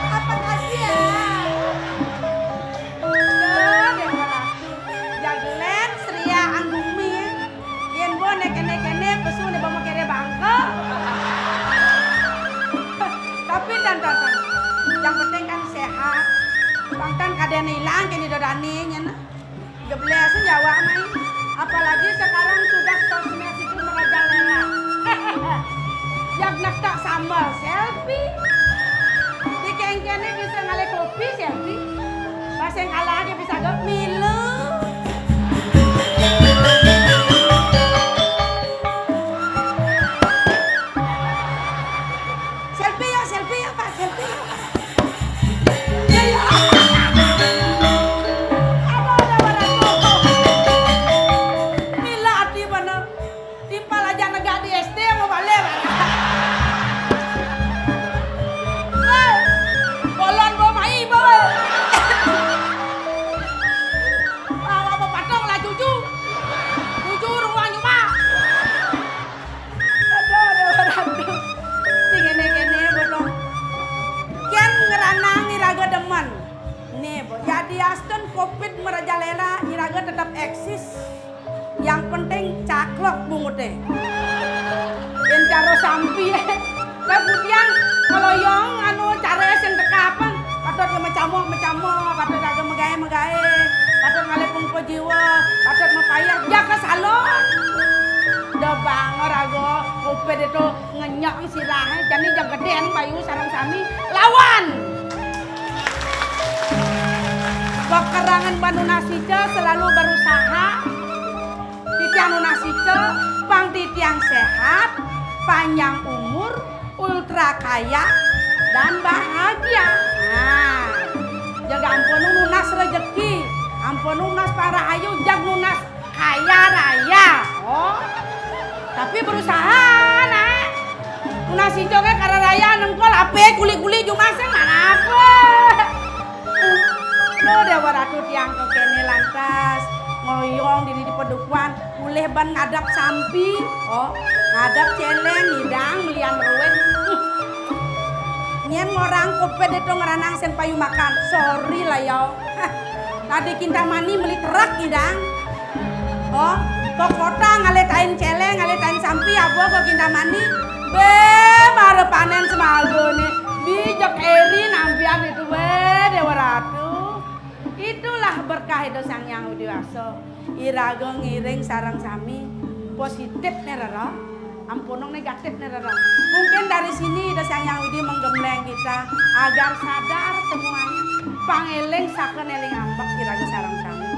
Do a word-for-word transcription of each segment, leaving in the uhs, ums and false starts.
Apa kasih ya? Udah deh, Bang. Jagelan, seria, anggumi. Yén bo né kéné-kéné, pesu né bama kéré bangka. Tapi, Tan, Tan, Tan. Yang penting kan sehat. Bang Tan kadén ilang kéné dodané nyén. Geblés Jawa mai. Apalagi sekarang sudah sosmed itu merajalela. Yang nak tak sambal selfie. Di kéngkéné bisa ngalih kopi selfie. Pas yang kalah aja bisa go milu. Selfie ya, selfie ya, Pak, selfie ya. Ya, ya. Aduh, aduh, aduh, aduh. Nila ati bener. Timpal aja negak di S D sama balik. Woi, bolon bawa mai, bawa. Bawa apa patong lah cucu. Cucu ruang cuma. Aduh, aduh, aduh. Sing kéné-kéné, Bo, to. Kian ngranang iraga demen. Né, Bo, yadiastun covid merajalela, iraga tetep eksis. Yang penting caklek bunguté. Yén cara sampi, ya. Lah, budiang kaloyong, anu, cara sing teka apa? Patut ya macamok, macamok, patut raga magaé, magaé, patut ngalih pungko jiwa, patut mapayah, ya ka salon. Udah banger raga, covid itu ngenyok sirahé, jani jang gedén bayu sareng sami lawan. Kekerangan Mbak Nunas Ica selalu berusaha. Titiang Nunas Ica, pang titiang sehat, panjang umur, ultra kaya, dan bahagia. Nah, jaga ampun nunas rezeki, ampun nunas parahayu, jag nunas kaya raya. Oh, tapi berusaha, nak. Nunas Ica ké kara raya nengkol apé kuli-kuli jumaseng mana apa? Duh, Déwa Ratu tiang kéné lantas ngoyong dini di padukuhan, mulih ban ngadap sampi, oh, ngadap céléng, ngidang, melian ruwet. Nyén ngorang covid itu ngranang sing payu makan, sorry lah ya. Tadi Kintamani meli truk ngidang. Oh, ke kota ngalih tain céléng, ngalih tain sampi, abo ke Kintamani. Bé, mara panén semagané. Bijak éri nampian itu, bé, Déwa Ratu. Itulah berkah Ida Sang Hyang Widhi Wasa. Iraga ngiring sareng sami positif né rera. Ampunang negatif né rera. Mungkin dari sini Ida Sang Hyang Widhi menggembleng kita agar sadar semuanya. Pangéling saken éling ambek iraga sareng sami.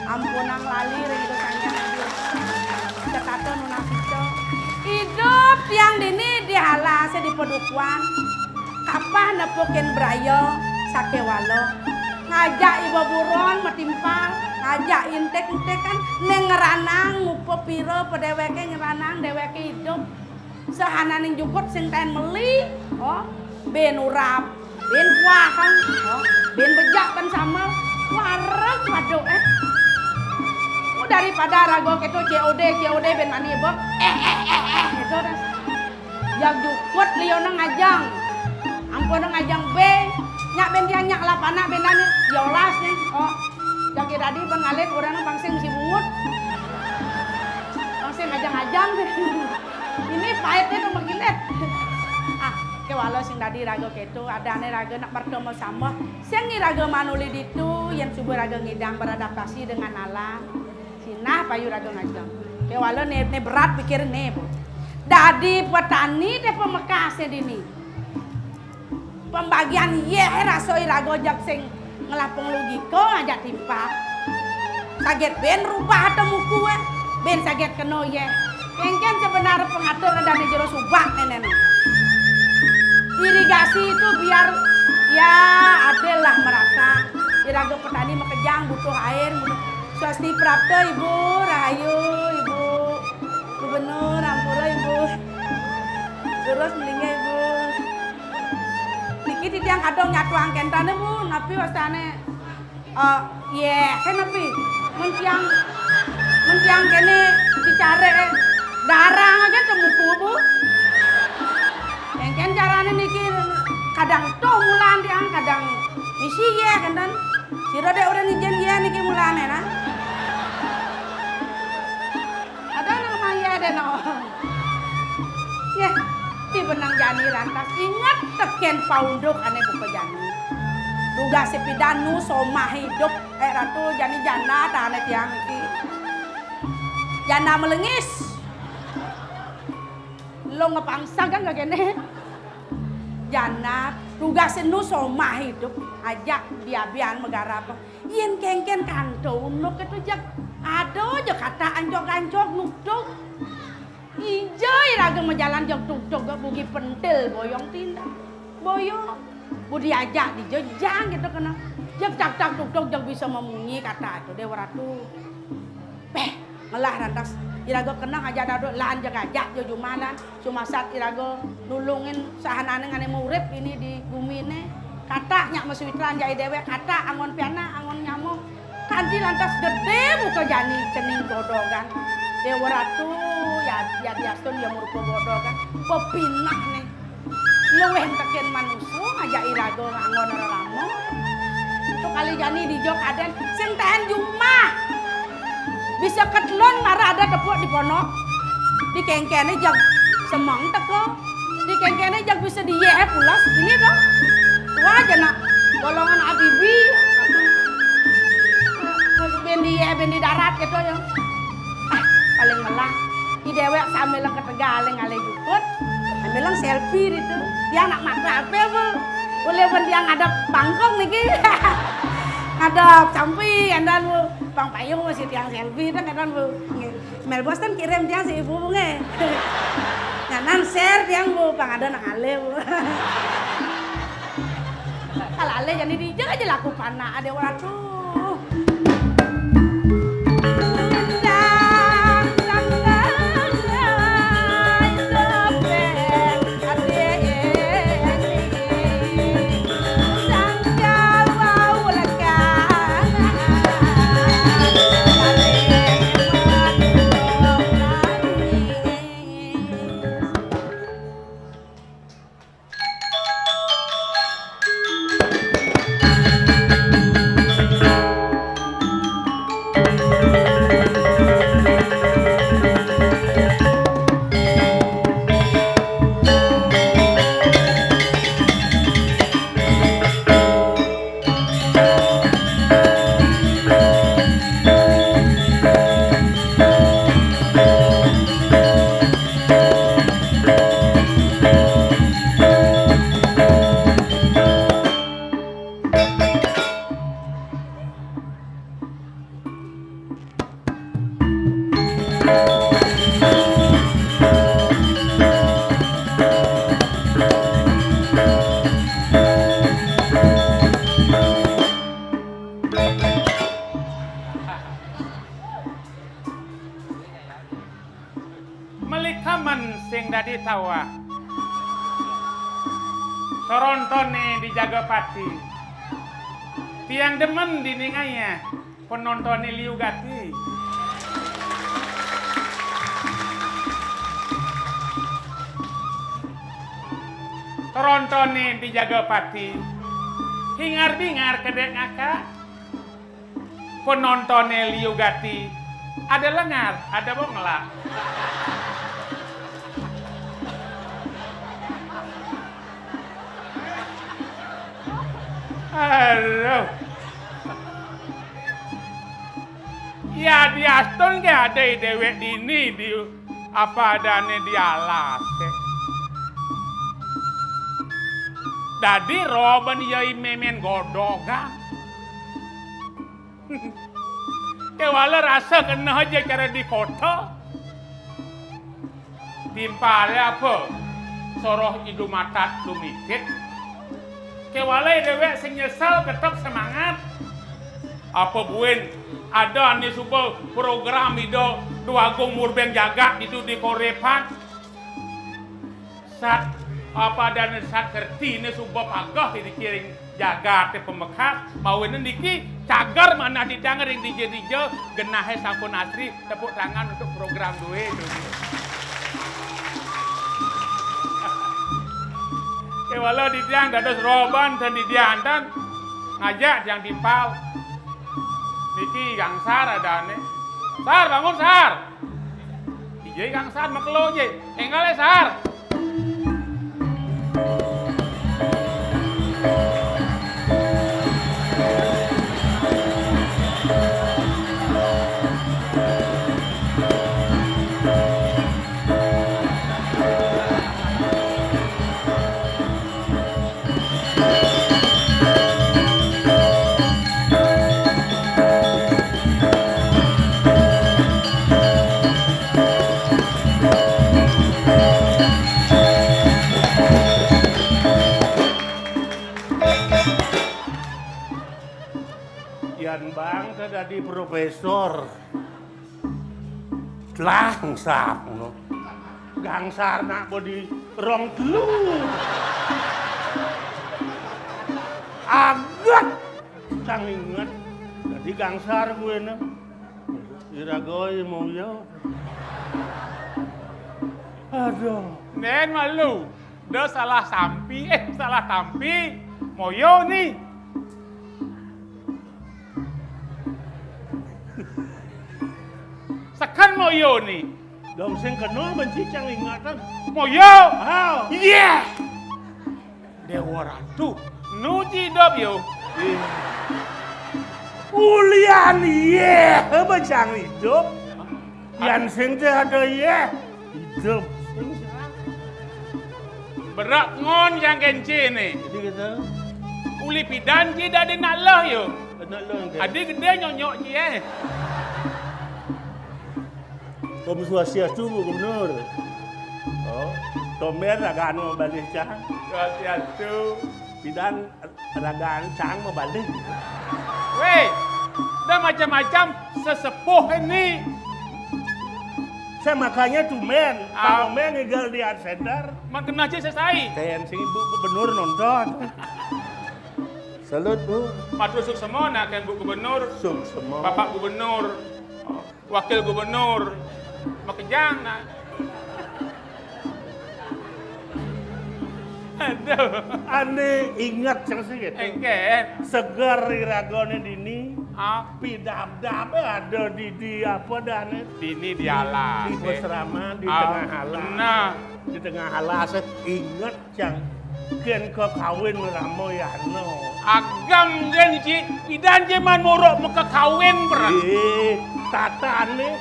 Ampunang lali ring Ida Sang Hyang Widhi Wasa. Idup tiang dini dihalase di padukuhan. Kapah nepukin braya sakéwala. Ngajak iba buron matimpal, ngajak intik-intikan, né ngranang ngupa pira pa déwéké ngranang déwéké idup. Sahananing jukut sing taén meli, oh, bin urap, bin kuahan, oh, bin bejak ban sambel, wareg waduh, eh. Oh, daripada raga kéto C O D, C O D bin mani bok. Eh, eh, eh, eh, gitu dah. Yang jukut liona ngajang. Ampun ngajang bé, nyak bin tiang nyak lapanak bin dani, yolas nih, oh. Jagi dadi ban ngalih orang pang sing mesti bungut. Pang sing ngajang-ngajang. Ini paitnya tuh mengkilet. Ah, kéwala sing dadi raga kéto, adané raga nak bertemu sama. Sing iraga manuli ditu, yén suba raga ngidang beradaptasi dengan alam. Sinah payu raga ngajeng. Kéwala né, né berat pikir né, Bu. Dadi petani deh pamekasé dini. Pembagian yéh rasa iraga jag sing ngelah panglogika ngajak timpal. Saget bin rubah temuku, eh. Bin saget kena yéh. Kéngkén sebenar pengatur dané jero subak nénéno. Irigasi itu biar ya adil lah merata. Iraga petani makejang butuh air, butuh. Swasti prapta Ibu, rahayu Ibu. Gubernur, ampura Ibu. Terus melinggih Ibu. Niki titiang kadang nyatuang kénténé Bu, napi wastané? Eh, yéh, kénapi? Mun tiang, mun tiang kéné dicaré, eh, darang aja temuku, Bu. Kéngkén carané niki kadang tuh mulaan tiang, kadang misi yéh, kénten. Sira dék ora ngijin yéh niki mulané, nah. Ada nang mang yéh deh, no. Yéh, ti benang jani lantas inget tekén paunduk ané buka jani. Dugasé pidan nu somah idup, eh, Ratu jani janda tahané tiang iki. Janda melengis. Lo ngepangsa kan kagéné. Janda, dugasé nu somah idup, ajak diabian megarap. Yén kéngkén kanto unuk itu jag. Ada aja kata ancok-ancok nukduk. Ija iraga majalan jag tuktuk gak bugi pentil boyong tindak. Boyong. Bu diajak dijejang gitu kena. Jag tak tak tuktuk jag bisa memunyi kata itu Déwa Ratu. Péh, ngelah rantas iraga kena ngajak daduk lan jag ajak jo jumalan. Sumasat iraga nulungin sahanane ngane urip ini di guminé. Katak nyak masawitran jai déwék, katak anggon pianak, anggon nyamuk. Kanti lantas gedé buka jani cening godogan. Déwa Ratu ya, ya diastun ya murupa godogan. Pepinah né. Luwih tekén manusa ngajak iraga nganggon rerama. Itu kali jani dijo kadén sing taén jumah. Bisa ketelun mara ada tepuk di ponok. Di kéngkéné jag semeng teka. Di kéngkéné jag bisa diyéh pulas ini to. Wah, jana golongan abibi. Bén diyéh, bén di darat gitu ya. Ah, paling melah. Di déwék sambil ketegal ngalih jukut. Sambil selfie gitu. Dia anak mata apa, Bu? Boleh pun dia ngadep bangkong niki. Ngadep samping, endan, Bu. Pang payung masih tiang selfie, kan, endan, Bu. Nggih. Mel Boston kirim tiang si ibu, Bu, nggih. Nyanan share tiang, Bu, pang ada nang ale, Bu. Kalau ale jadi dija aja laku panak, ada orang tuh. Melikamen sing dadi tawah. Torontoné dijaga pati. Tiang demen diningayah penontoné liu gati. Torontoné dijaga pati. Hingar-bingar kedék ngakak. Penontoné liu gati. Ada lengar, ada bongla. Aduh. Ya, diastun ké ada déwék dini di apa adané di alas. Dadi roben ya i mémén godogan. Kéwala rasa keneh ja cara di kota. Timpalé apa? Soroh i dumatat dumikit. Kéwala déwék sing nyesel, tetep semangat. Apa buin ada ané suba program Ida Déwagung Murbeng Jagat ditu di Korépan? Sat, apa adané sat kertiné suba pageh di kiring jagaté pamekat, mawinan niki cager manah titiang ring dija-dija, genahé sampun asri, tepuk tangan untuk program dué. Kéwala titiang dados roben ten didianten ngajak tiang timpal. Niki gangsar adané. Sar, bangun, Sar. Ijai gangsar makelo je. Énggalé, Sar. Yan bang té dadi profésor. Gangsar no. Gangsar nak bodi rong telu. Aget. Cang inget. Dadi gangsar guéné. Iraga moya. Aduh. Nén malu. Da salah sampi, eh, salah tampi. Moya ni. Seken moya ni. Dong sing kena benci cang ingatan. Moya. Ah. Iya. Déwa Ratu, nu ci idup yo. Ih. Ulian iya, bencang idup. Yan sing té ada iya. Idup. Berak ngon yang kencing ni. Jadi kita. Uli pidan ci dadi nak leh yo. Nak leh. Adi gedé nyonyok ci, eh. Om Swastiastu, Bu Gubernur. Oh, tombén ragaan mabalih cang. Swastiastu. Pidan ragaan cang mabalih. Wéh, da macam-macam sesepuh ini. Saya makanya tumben, ah. Pak Omeng ngigel di Art Center. Makeneh ci sesai. Ten sing Bu Gubernur nonton. Salut, Bu. Matur suksema nak Bu Gubernur. Suksema. Bapak Gubernur. Wakil Gubernur, makejang, nah. Aduh. Ané inget cang sing gitu. Engkén. Seger iragané dini. Ah. Pidabdabé ada di, di apa dané? Dini di alas, di, eh. Asrama, di, ah, tengah alas. Bener. Di tengah alas, inget. Cang, kén kakawin Ramayana. Ageng kén ci, pidan ci man muruk makakawin, pren. Eh, tatané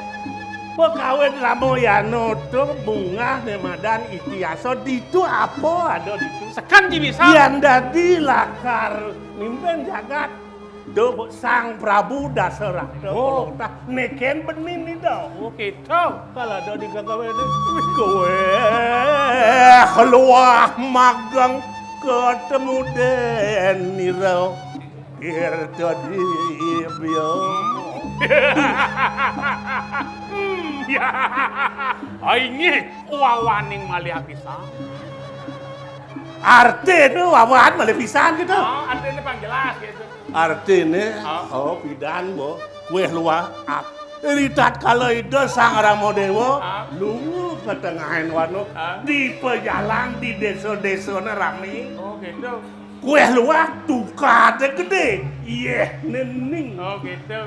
pakawin Ramayana to munggah né madan itihasa ditu apa ada ditu. Seken ci bisa. Yan dadi lakar mimpin jagat. Duh, Sang Prabu Dasarata. Oh. Pelotah, neken benin ida. Oh, gitu. Kalau ada di kagawene. Kowe luah magang ketemu denira. Tirta Dibya. Hmm, ya. Ai nggih, wawaning malih pisan. Artine wawan malih pisan gitu. Ah, artine pang jelas gitu. Artine, ah, oh, pidan, Bo. Kueh luwak. Ri tatkala Ida Sang Rama Dewa, ah, lunga ka tengahing wana, ah, di pajalan, di desa-desane rame. Oh, gitu. Kueh luwak tukade gedé, yéh nening. Oh, gitu.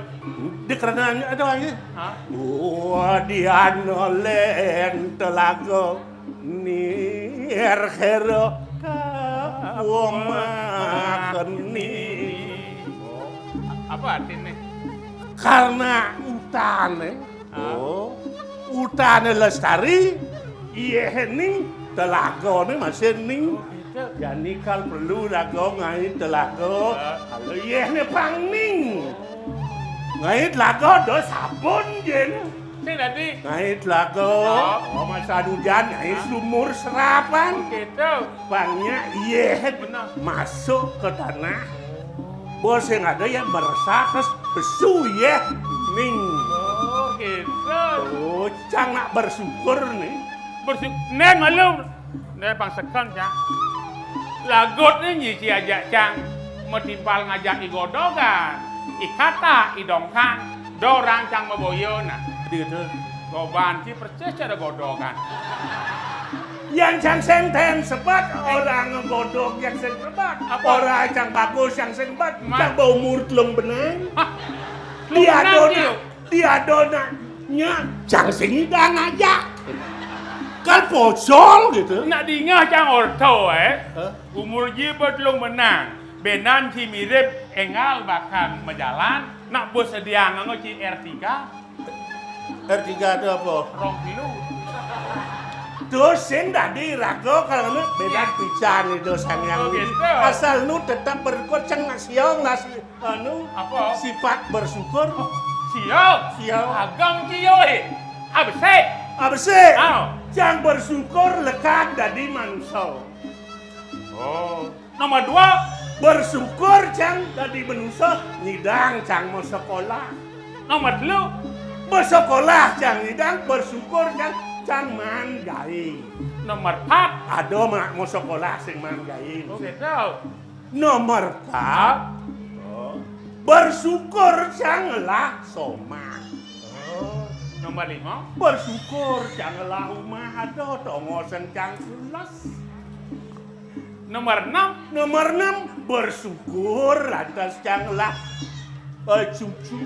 Di kerananya ada lagi. Hah? Wah, diana lén telaga nirkhera kawomakeni. Apa artinya? Karena utane, ah, oh, utane lestari, yéh ning telagane masih ning. Oh, gitu. Jani kal perlu raga ngai telaga. Ya. Kalau yéh ne pang ning. Ngai telaga do sabun jen. Sing dadi. Ngai telaga. Oh. Oh, masa hujan ngai, ah, sumur serapan. Oh, gitu. Pangnya yéh. Benar. Masuk ke tanah. Bos yang ada ya meresap terus besu yéh ning. Oh, gitu. Oh, cang nak bersyukur nih. Bersyukur. Neng malu. Né pang seken, Cang. Lagut né nyici ajak, Cang. Matimpal ngajak i Godogan, i Katak, i Dongkang, dorang Cang maboya, nah. Di gitu. Goban ci persis cara Godogan. Yang Cang senten sebat, orang ngegodog yang sing sebat. Apa? Orang Cang bagus yang sing sebat. Ma- Cang baumur telung benang. Hah? Telung benang, Dio? Diadona, diadona nya Cang sing ngidang aja. Kan pocol gitu. Nak dingeh Cang orta, eh. Hah? Umur ji ba telung benang. Benan ci mirip énggal bakal majalan, nak ba sedia nganggo ci R tiga. R tiga itu apa? Rong kilo. Terus sing dadi raga kalau nu bedan pican itu sang yang. Oh, gitu. Asal nu tetap berkuat, Cang, nak siang, nak si- Anu, apa? Sifat bersyukur. Oh, sia. Sia. Agam sia, eh. Abesik. Abesik. Ah. Cang bersyukur lekad dadi manusa. Oh. Nomor dua. Bersyukur Cang dadi manusa, nyidang Cang mau sekolah. Nomor telu. Bersekolah Cang nyidang, bersyukur Cang, Cang maan gaé. Nomor empat. Ada mak mau sekolah sing maan gaé. Oh, gitu. Nomor empat, oh, bersyukur Cang ngelah somah. Oh, nomor lima. Bersyukur Cang ngelah umah ada, tonggosan Cang pules. Nomor enam. Nomor enam, bersyukur lantas Cang ngelah Eh, cucu.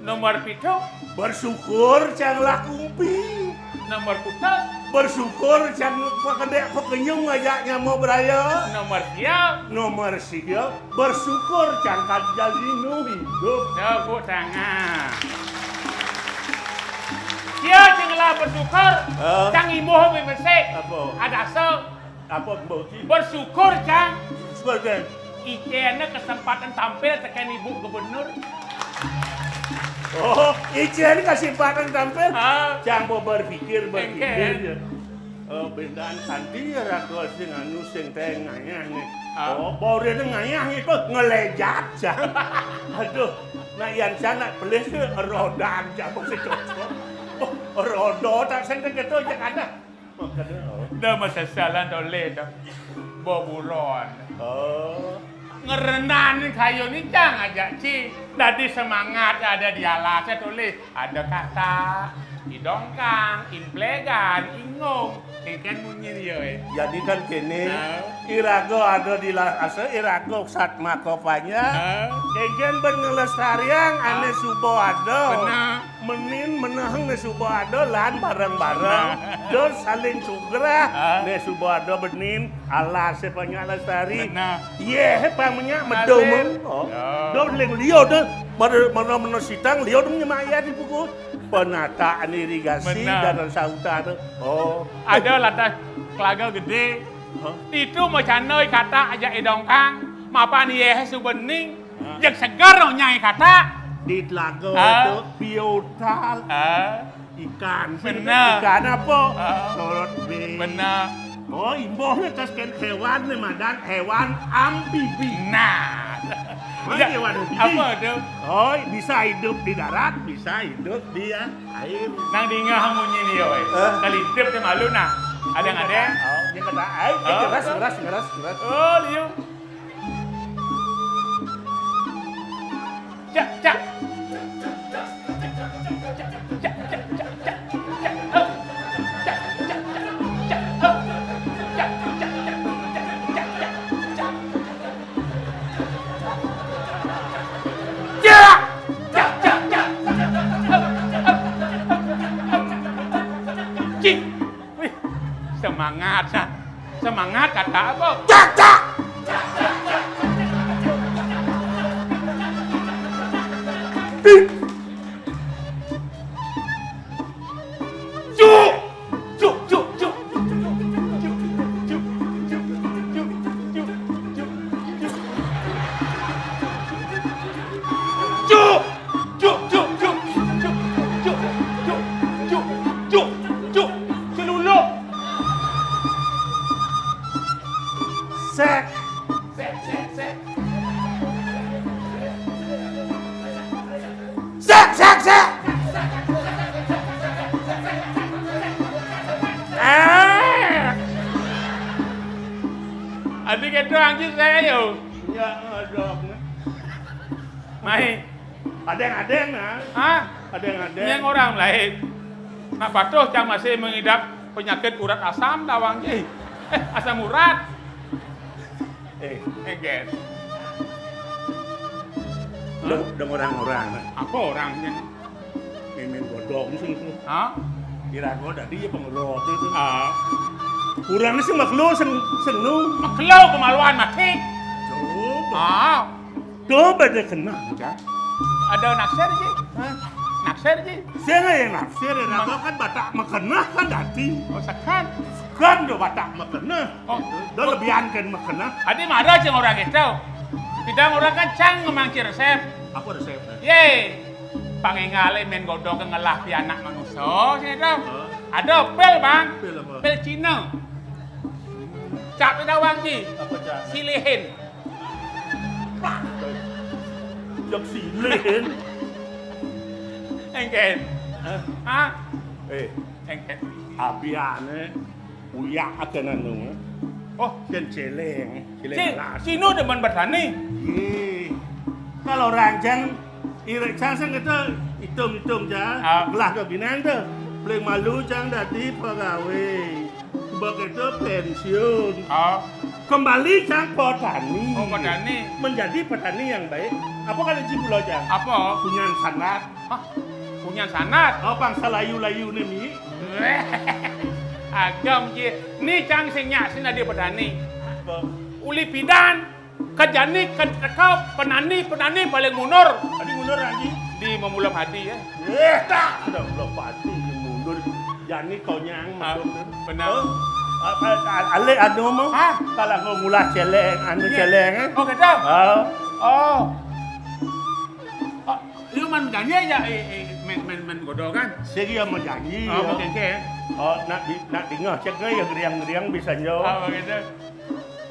Nomor pitu. Bersyukur Cang ngelah kumpi. Nomor kutus. Bersyukur Cang pakedék pakenyung ngajak nyama beraya. Nomor sia. Nomor sia. Bersyukur Cang kajal dinu hidup. Tepuk tangan. Sia Cang ngelah bersyukur. Eh? Cang imbuh mimesik. Apa? Ada asa. Apa, Mbok Ji? Bersyukur, Cang. Syukur, Cang. Icén kesempatan tampil tekén Ibu Gubernur. Oh, icén kesempatan tampil? Ha. Cang mau berpikir, berpikir. Engké. Ya. Oh, bendan kanti ya raga sing anu sing téh ngayah né. Ha. Oh, baru dia ngayah itu ngelejat, Cang. Aduh, nak yan Cang nak pelih ke rodan, Cang, mesti cocok. Oh, roda tak sing gitu aja kada. Da masesalan to lé to. Beburon. Oh. Ngerenan kayuné Cang ajak ci. Dadi semangat ada di alasé to lé. Ada Katak, i Dongkang, i Plégan, i Ngom. Kéngkén munyin ya, eh. Jadi kan kéné, nah, iraga ada di la-, asa iraga satmaka panjang. Nah. Kéngkén ben ngelestariang ané, ah, suba ada. Benar. Menin meneheng né suba ada lan bareng-bareng. Nah. Terus saling sugrah. Ah. Né suba ada benin, alasé panjak lestari. Benar. Yéh, pang menyak medung. Asik. Oh. Ya. Dong ling liu deh. Mana, mana, mana sitang liu dong nyemayat di buku. Penataan irigasi. Benar. Dan sauta tu. Oh. Ada lantas telaga gedé. Hah? Itu macana i Katak ajak i Dongkang. Mapan yéh suba bening. Hah? Jeg seger nyai Katak. Di telaga, ah, tu biotal. Ah. Ikan. Benar. Ikan apa? Ah. Sorot bé. Benar. Oh, imbuhné tas kén héwan né madan héwan amfibi. Nah. Iya. Apa itu? Oh, bisa hidup di darat, bisa hidup di air. Nang dingeh munyi dia, weh. Eh? Kalintip dia malu, nah. Ada yang ada? Oh, dia kena. Ayo, oh, keras, keras, keras, keras. Oh, liu. Cak, cak. Cik. Wih, semangat, nah. Semangat kata apa? Cak, cak. Cuk. Cuk, cuk, cuk. Cuk. Cuk, cuk, cuk. Cuk, cuk, cuk. Cuk, cuk, cuk. Celuluk. Sek. Sek, sek, sek. Sek, sek, sek. Ah. Adi keto anjing saya, yo. Ya, aduh. Mai. Adeng-adeng, nah. Hah? Adeng-adeng. Yang orang lain. Nak patuh cang masih mengidap penyakit urat asam tawang, ji. Eh, asam urat. Eh, enggak. Lu dong orang-orang. Apa orangnya? Mimin godong sih itu. Hah? Kira gua tadi ya pengerot itu. Ah. Kurang sih makhluk seng senu. Makhluk kemaluan mati. Coba. Ah. Coba dia kena, kan? Ada naksir, ji. Hah? Naksir, ji. Saya yang naksir, ya, kan Batak makenah kan dati. Oh, sekan. Sekan do Batak makenah. Oh. Do lebihan kan makenah. Adi marah cang orang itu. Pidang orang kan cang ngemangci resep. Apa resepnya? Ye. Pangingale men godong ngelah pianak manusa, sini tu. Hah? Ada pil, Bang. Pil apa? Pil Cina. Cap dah wang ji. Apa cap? Silihin. Jak silihin. Engken. Hah? Hah? Eh. Engken. Abiane. Uyak akan anu, eh. Oh, dan celeng, celeng si, alas. Sino demen bertani? Ih, kalau rancang, irik cang sing kita hitung-hitung ja, ah, belah ke binang tu. Paling malu cang dadi pegawai. Begitu pensiun. Ah. Kembali cang petani. Oh, petani. Menjadi petani yang baik. Apa kata ji pulau cang? Apa? Punyan sanat. Hah? Punyan sanat? Oh, bangsa layu-layu ni, Mi. Agam ji. Ni cang sing nyak sing adi petani. Apa? Uli pidan, ka jani, ka teka, penani, penani paling munur. Adi munur, Haji? Di memula padi, ya. Eh, tak. Sudah mula padi, mundur. Jani kau nyang, ah, maksud tu. Benar. Oh? Apa, a-, alik anu mau? Hah? Kalau kau mula celeng, anu, iya, celeng, eh? Oh, gitu? Ah. Oh. Ah, lu man janji aja, eh, eh, men, men, men godol kan? Segi sama janji, oh, ya. Oke, oke. Oh, nak di, nak dengar cek ya geriang-geriang bisa nyo. Oh, begitu.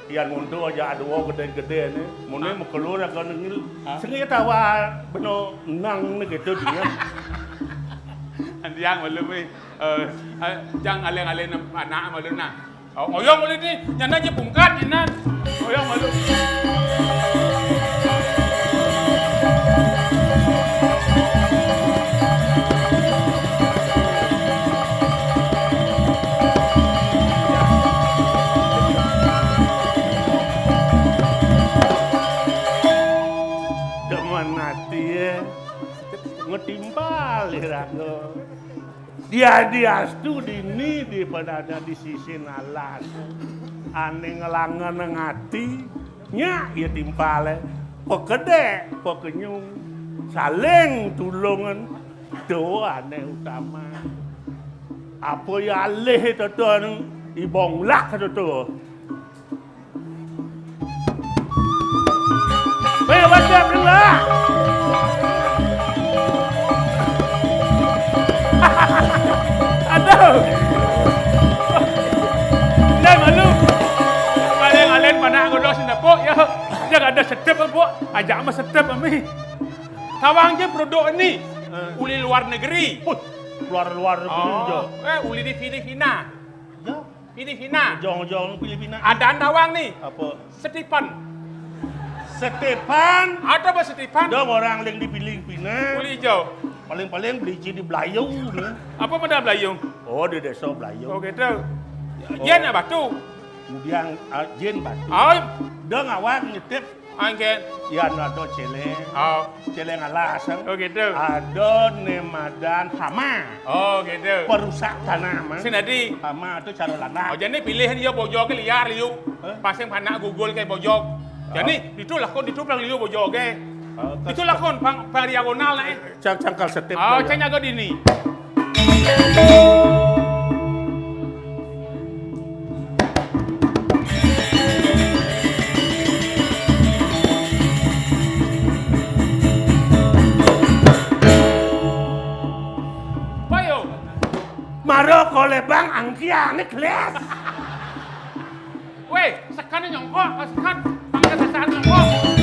Yang untuk aja ada gede-gede ni. Mune, ah, mekelur akan nengil. Ah. Segi tawa beno nang ni gitu dia. Andiang malu ni. Eh, eh, jang aleng-aleng anak malu nah. Oh, oyong ulih ni, nyana je pungkat, nyana. Oyong malu. Demen ati, eh. Ngetimpal, ya, Rangga. Diadiastu dini di padana di sisi nalas. Ane ngelangan ngati, nyak ya timpale. Pekedek, pekenyung, saling tulungan. Doane utama. Apa ya alih itu tu anu, ibong lak itu tu. Weh, what's up, Rila? Aduh. Dah malu. Paling alen panak ngodos sing dapuk, ya. Dia ada sedep, Wah, ajak mah setep, Ami. Tawang ja produk ini. Eh. Uli luar negeri. Wah, luar-luar negeri. Oh, ja. Eh, uli di Filipina. Ja. Filipina. Jong-jong Filipina. Adan tawang nih. Apa? Stefan. Stefan. Ada apa Stefan? Dong orang lain di Filipina. Uli ja. Paling-paling beli di Belayu nih. Apa modal Belayu? Oh, di desa Belayu. Oh, gitu. Oh. Yen batu. Kemudian, ah, jin batu. Oh. Dong awak nyetip. Anggen. Yan ada celeng. Oh. Celeng alas, kan? Oh, gitu. Ada nemadan hama. Oh, gitu. Perusak tanah, man. Sing dadi. Hama itu cara landak. Oh, jadi pilih dia bojog liar liu. Hah? Pasang panak gugul ke bojog. Jadi, oh, itu lakon itu pang liu bojog ke. Oh, itu lakon pang, pang diagonal, nah, eh. Cang-, cangkal setip. Oh, cang jaga dini. Payo. Maro kolebang angkiane gelas. Weh, sekan nyongkok, sekan. Pangkat sasaran nyongkok.